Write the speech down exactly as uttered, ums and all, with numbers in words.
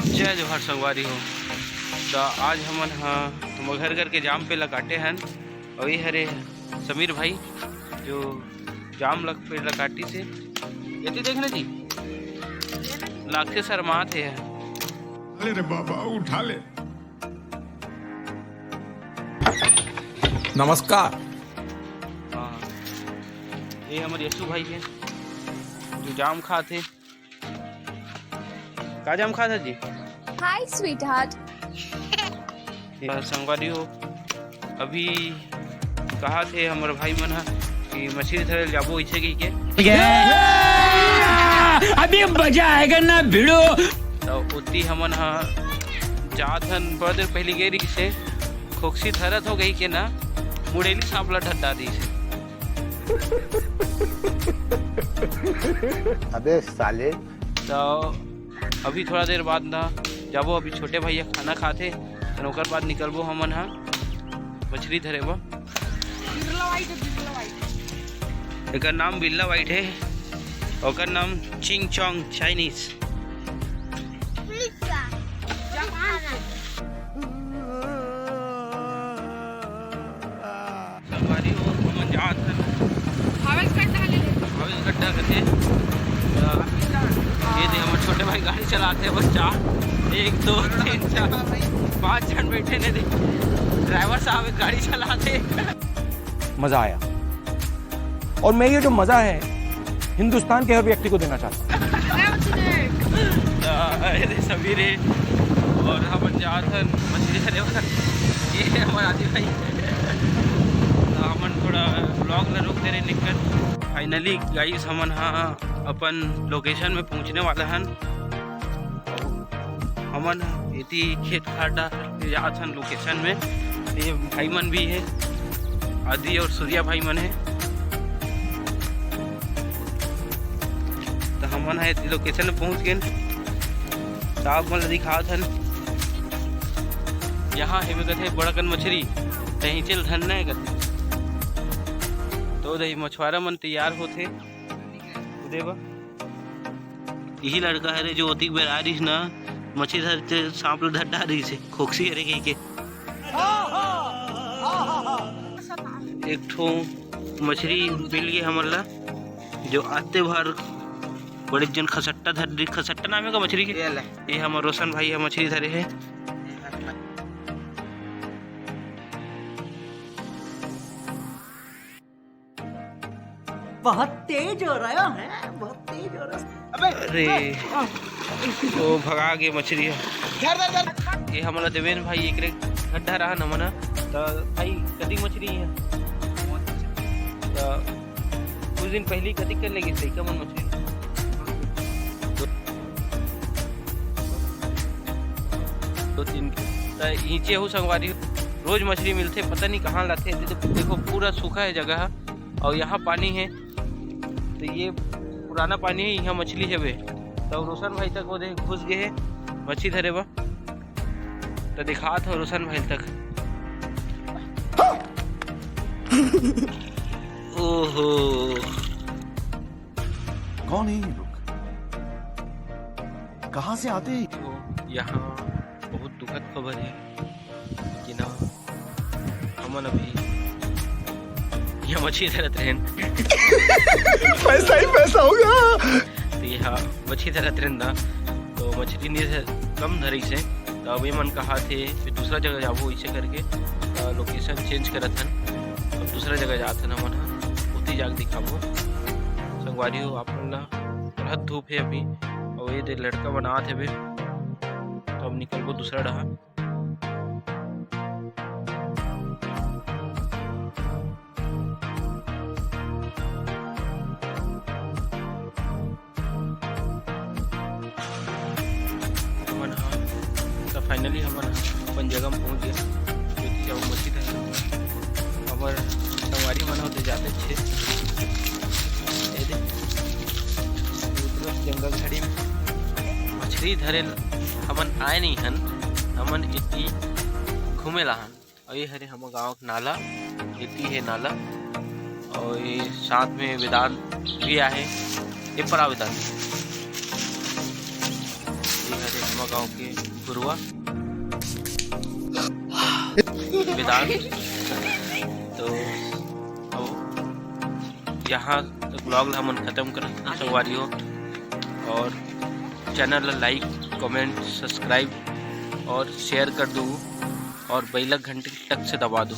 जय जोहार संगवारी हो। त आज हमन ह मगर घर के जाम पेड़ ल काटे हन, अउ ये हरे समीर भाई जो जाम ल पेड़ ल काटिस हे। एती देखना जी, लागथे शर्मात हे। ले रे बाबा, उठा ले। नमस्कार। हाँ, ये हमर यशु भाई हे जो जाम खात हे। का जाम खात हे जी? Hi sweetheart। त संगवारी हो, अभी कहा थे हमर भाई मन ह कि मछली धरे ल जाबो इसे कहि के। अभी मजा आएगा ना भिड़ो। त ओती हमन ह जात हन, बड़ देर पहिली गे रहिस हे, खोकसी धरत हो कहि के ना, मुड़ेली सांप ल धर डारिस हे। अबे साले। त अभी थोड़ा देर बाद ना जाबो, अभी छोटे भैया खाना खाथे, त ओकर बाद निकलबो हमन ह मछली धरे बर। बिरला white हे, बिरला white। एकर नाम बिरला white हे, ओकर नाम चिंग चोंग Chinese। जापान के। संगवारी हो, हमन जात हन। भावेश गड्ढा ले ले। भावेश गड्ढा कथे। त ये दे, हमर छोटे भाई गाड़ी चलाथे, बस चार, एक, दो, तीन, चार, पाँच झन बैठे ने दे। ड्राइवर साहब एक गाड़ी चलाथे। मजा आया। और मैं ये जो मजा है, हिंदुस्तान के हर व्यक्ति को देना चाहता हूँ। त ये दे समीर हे, अउ हमन जात हन मछली धरे बर। ये हे हमर आदि भाई। त हमन थोड़ा vlog ल रोक दे रहे निकल। Finally guys, हमन ह अपन location में पहुँचने वाला हन। हमन एती खेत खार डाहर के जात हन location में। ये भाई मन भी हे, आदि अउ सूर्या भाई मन हे। त हमन ह एती location में पहुँच गेन। त आप मन ल दिखात हन, यहाँ हेबे कथे बड़कन मछरी, तहीं चल धन नय कथे। त ओ दे मछुआरा मन तैयार होथे कूदे बर। इही लड़का हरे जो ओतिक बेर आ रहिस ना, मछली धर के सांप ल धर डारिस हे, खोकसी हरे कहि के। एक ठो मछली मिल गे हमन ला, जो आते भर बड़े जन खसट्टा धर, खसट्टा नाम हे का मछली के? ये ले। ये हमर रोशन भाई ह मछली धरे हे। बहुत तेज हो रहा है, बहुत तेज हो रहा है। अबे, अरे, अबे, हाँ। वो भगा गे मछली ह। धर, धर, धर। ये हमला देवेन भाई, एकरे गड्ढा रहा न मना, त भाई, कतिक मछली हे? त कुछ दिन पहिली कतिक कन लेगिस लइका मन मछली? दो, दो तीन। त नीचे हो संगवारी, रोज मछली मिलथे, पता नहीं कहाँ लाथे। दे-, देखो, पूरा सूखा हे जगह ह, अउ यहाँ पानी हे, त ये पुराना पानी हे, यहाँ मछली हेवे। त रोशन भाई तक वो देख घुस गे हे मछली धरे बर। त दिखात हो रोशन भाई तक। ओहो। कौन है ये लोग? कहाँ से आते हैं? तो यहाँ बहुत दुखद खबर हे कि ना, हमन अभी यहाँ मछली धरत रहेन। पैसा ही पैसा होगा। त यहाँ मछली धरत रहेन ना, त मछली नइ कम धरिस हे। त अब ये मन कहाथे कि दूसरा जगह जाबो, इसे करके, अ, location change करत हन। अब दूसरा जगह जात हन हमन ह, ओती जाके दिखाबो। संगवारी हो, आप मन ला बहुत धूप हे अभी, अउ ये दे लड़का मन आत हेबे, त अब निकलबो दूसरा डहा। हमन ह, त finally हमन ह अपन जगह म पहुंच गेन। ज्योति जाऊ मसीद है, हमर संगवारी मन होते जाते छे। ये दे, उधर जंगल झाड़ी में मछली धरे ल हमन आए नहीं हन, हमन इति घूमे ला हन। अउ ये हरे हमर गाँव के नाला, एती हे नाला, अउ ये साथ में वेदांत भी आहे, ये परा वेदांत। अरे, हमा गांव के गुरुआ वेदांत। तो अब यहाँ तक vlog ला हमन खत्म करत हन संगवारी हो, और channel ला like, comment, subscribe और share कर दू, और bell घंटी टक से दबा दू।